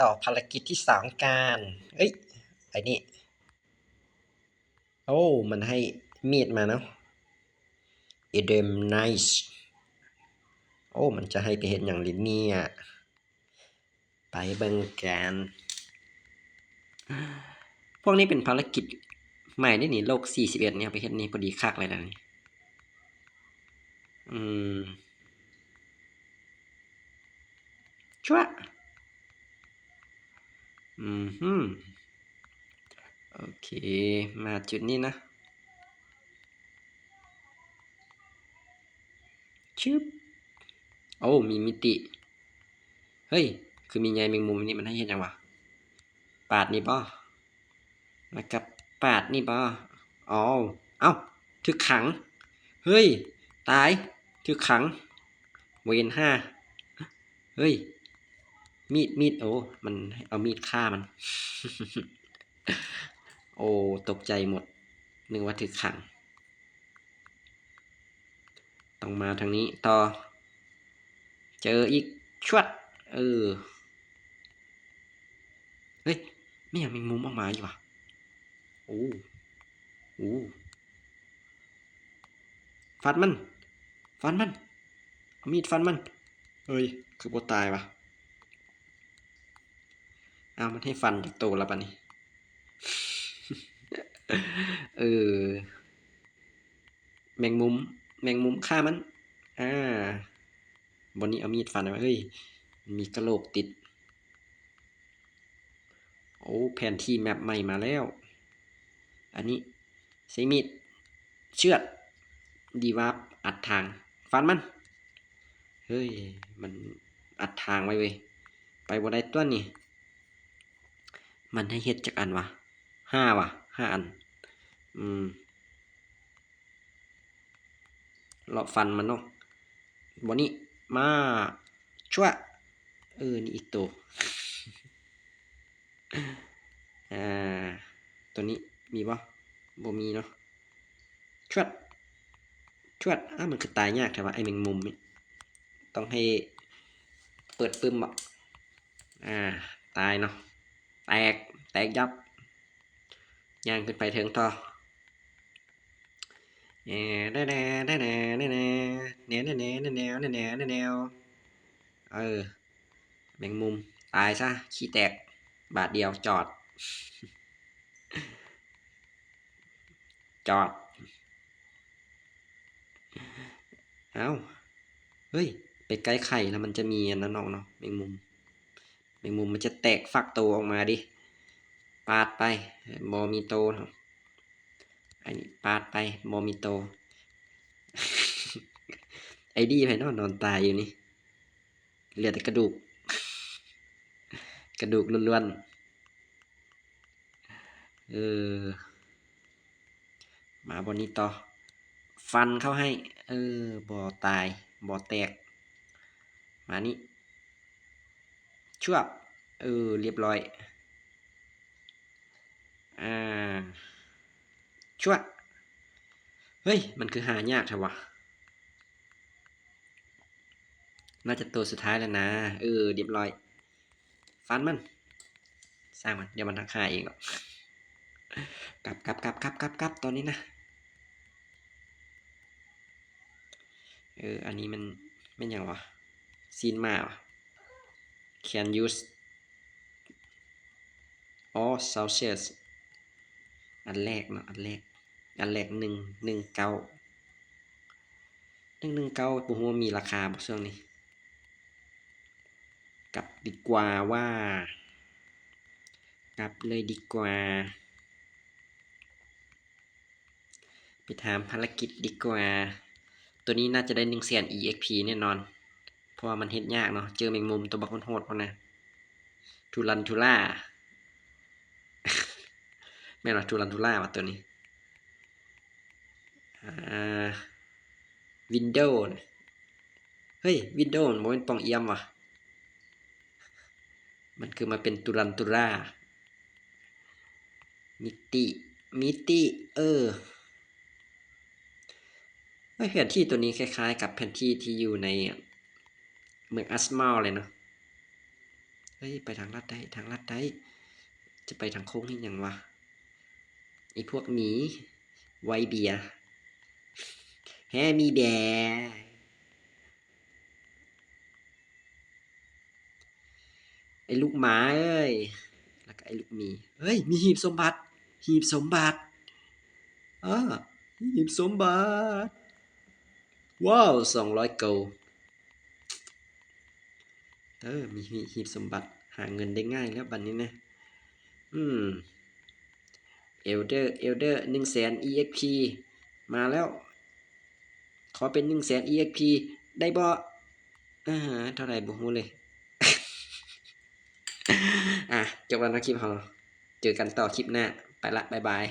ຕໍ່ພາລະກິດທີສອງກັນ. ເອີຍ ໄອ້ນີ້ ໂອ້ ມັນໃຫ້ມີດມາເນາະ Adamant Knife. ໂອ້ ມັນຈະໃຫ້ໄປເຮັດຫຍັງລະເນຍ? ໄປເບິ່ງກັນ. ພວກນີ້ເປັນພາລະກິດໃໝ່ເດ້ນີ້ ໂລກສີ່ສິບເອັດນີ້ ເອົາໄປເຮັດນີ້ ພໍດີຄັກເລີຍນະນີ້. ອືມ ຊວະ ອືມ ໂອເຄ ມາຈຸດນີ້ນະ ຊຶບ ໂອ້ ມີມິຕິ. ເຮີ້ຍ ຄືມີໃຍແມງມຸມນີ້ ມັນໃຫ້ເຮັດຫຍັງວະ? ປາດນີ້ບໍ? ແລ້ວກໍປາດນີ້ບໍ? ອ້າວ ເອົ້າ ຖືກຂັງ. ເຮີ້ຍ ຕາຍ ຖືກຂັງ ເວນຫ້າ. ເຮີ້ຍ ມີດ ມີດ ໂອ້ ມັນເອົາມີດຂ້າມັນ. ໂອ້ ຕົກໃຈໝົດ ນຶກວ່າຖືກຂັງ. ຕ້ອງມາທາງນີ້ຕໍ່ ເຈີອີກ ຊວດ ເອີ ເຮີ້ຍ ແມ່ນຫຍັງແມງມຸມອອກມາຢູ່ຫວາ? ໂອ້ ໂອ້ ຟັນມັນ ຟັນມັນ ເອົາມີດຟັນມັນ. ເຮີ້ຍ ຄືບໍ່ຕາຍຫວາ? ອ້າວ ມັນໃຫ້ຟັນຈັກໂຕລະບາດນີ້? ເອີ ແມງມຸມ ແມງມຸມຂ້າມັນ. ອາ ບ່ອນນີ້ເອົາມີດຟັນໄວ້. ເຮີ້ຍ ມີກະໂຫຼກຕິດ. ໂອ້ ແຜນທີ່ແມັບໃໝ່ມາແລ້ວ. ອັນນີ້ໃຊ້ມີດ ເຊືອດ ດີວາບ ອັດທາງ ຟັນມັນ. ເຮີ້ຍ ມັນອັດທາງໄວ້ເວີຍ ໄປບໍ່ໄດ້ຕົວະນີ້. ມັນໃຫ້ເຮັດຈັກອັນຫວາ? ຫ້າຫວາ? ຫ້າອັນ. ອືມ ເລາະຟັນມັນເນາະ. ບ່ອນນີ້ ມາ ຊວະ ເອີ ນີ້ອີກໂຕ. ອາ ໂຕນີ້ມີບໍ່? ບໍ່ມີເນາະ. ຊວດ ຊວດ. ອ້າ ມັນຄືຕາຍຍາກແທ້ວະ ໄອ້ແມງມຸມນີ້. ຕ້ອງໃຫ້ເປີດປຶ້ມບໍ? ອາ ຕາຍເນາະ ແຕກ ແຕກຍັບ. ຍ່າງຂຶ້ນໄປເທິງຕໍ່. ແນວ ແນວ ແນວ ແນວ ແນວ ແນວ ແນວ ແນວ ແນວ ແນວ ແນວ ແນວ ແນว ແນວ ແນວ ແນວ ແນວ ເອີ ແມງມຸມ ຕາຍຊະ ຂີ້ແຕກ ບາດດຽວ ຈອດ ຈອດ. ເອົ້າ ເຮີ້ຍ ໄປໃກ້ໄຂ່ແລ້ວມັນຈະມີອັນນັ້ນອອກເນາະ ແມງມຸມ ແມງມຸມມັນຈະແຕກຟັກໂຕອອກມາເດ້. ປາດໄປ ບໍ່ມີໂຕເນາະ. ອັນນີ້ປາດໄປ ບໍ່ມີໂຕ. ໄອ້ດີໃຜເນາະ ນອນຕາຍຢູ່ນີ້ ເຫຼືອແຕ່ກະດູກ ກະດູກລ້ວນໆ. ເອີ ມາບ່ອນນີ້ຕໍ່ ຟັນເຂົ້າໃຫ້. ເອີ ບໍ່ຕາຍ ບໍ່ແຕກ. ມານີ້ ຊວບ ເອີ ລຽບຮ້ອຍ. ອາ ຊວະ ເຮີ້ຍ ມັນຄືຫາຍາກແທ້ຫວາ? ໜ້າຈະໂຕສຸດທ້າຍແລ້ວນະ. ເອີ ລຽບຮ້ອຍ ຟັນມັນ ຊ່າງມັນ ດຽວມັນຫາເອງດອກ. ກັບ ກັບ ກັບ ກັບ ກັບ ກັບ ຕອນນີ້ນະ. ເອີ ອັນນີ້ມັນ ແມ່ນຫຍັງຫວາ? ຊີ້ນໝາຫວາ? Can use all sources. ອັນແລກເນາະ ອັນແລກ ອັນແລກ ໜຶ່ງໜຶ່ງເກົ້າ ໜຶ່ງໜຶ່ງເກົ້າ ບໍ່ຮູ້ວ່າມີລາຄາບໍ່ຊ່ວງນີ້. ກັບດີກວ່າວ່າ ກັບເລີຍດີກວ່າ. ໄປຖາມພາລະກິດດີກວ່າ. ໂຕນີ້ໜ້າຈະໄດ້ໜຶ່ງແສນ ອີເອັກພີ ແນ່ນອນ ເພາະວ່າມັນເຮັດຍາກເນາະ ເຈີແມງມຸມໂຕບັກໂຫດໆ ພວກນັ້ນ ທຸລັນທຸລາ ແມ່ນວ່າທຸລັນທຸລາວ່າໂຕນີ້. ອາ ວິນໂດ ເຮີ້ຍ ວິນໂດ ມັນບໍ່ແມ່ນປ່ອງອຽມຫວາ? ມັນຄືມາເປັນຕຸລັນຕຸລາ ມິຕິ ມິຕິ ເອີ. ເອີ ແຜນທີ່ໂຕນີ້ຄ້າຍໆກັບແຜນທີ່ທີ່ຢູ່ໃນເມືອງອັດສະມາວເລີຍເນາະ. ໄດ້ ໄປທາງລັດໄດ້ ທາງລັດໄດ້ ຈະໄປທາງໂຄ້ງເຮັດຫຍັງວະ ໄອ້ພວກໝີໄວເບຍ Hand me bear ໄອ້ລູກໝາເອີຍ ແລ້ວກໍໄອ້ລູກໝີ ເຮີ້ຍ ມີຫີບສົມບັດ ຫີບສົມບັດ ເອີ ຫີບສົມບັດ ວ້າວ ສອງຮ້ອຍໂກລ ເອີ ມີ ຫີບ ຫີບສົມບັດ ຫາເງິນໄດ້ງ່າຍແລ້ວບັດນີ້ນະ ອືມ ເອລເດີ ເອລເດີ ໜຶ່ງແສນ ອີເອັກພີ ມາແລ້ວ ຂໍເປັນ ໜຶ່ງແສນ ອີເອັກພີ ໄດ້ບໍ່? ອາ ເທົ່າໃດບໍ່ຮູ້ເລີຍ ອາ ຈົບແລ້ວເນາະຄລິບເຮົາ ເຈີກັນຕໍ່ຄລິບໜ້າ ໄປລະ ບາຍບາຍ.